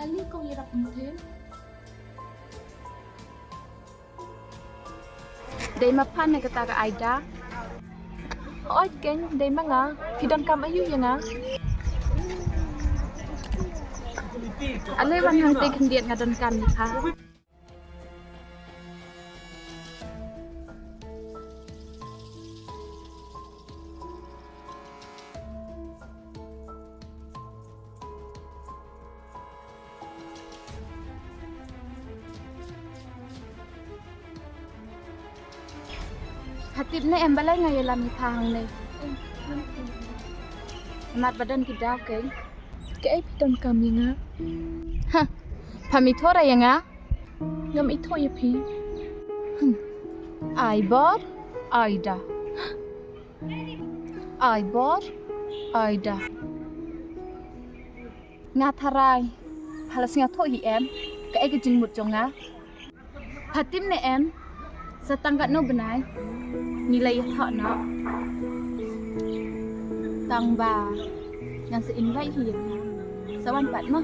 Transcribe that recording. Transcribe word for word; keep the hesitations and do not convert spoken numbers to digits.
Ali ko ïarap mthin. Dei ma pha ne kata ka Aida? Hooid keiñ, dei ma nga. Phi donkam aïu ïa nga? Ale wan hangtei khyndiat, nga donkam ïa pha. Pha tip ne em balei nga ïalam ïa pha hangne? Namar ba don ki daw keiñ. Kaei phi donkam ïa nga? Ha, pham ithuh ïa nga? Ngam ithuh ïa phi. Hmm. Ai bor, Aida. Ai bor, Aida. Nga tharai pha la sngewthuh hi em kaei ka jingmut jong nga? Pha tip ne em, sa tang katno bnai ngi la ïathoh noh. Tang ba ngan sa invite hi ïa phi. Sa wan pat mo.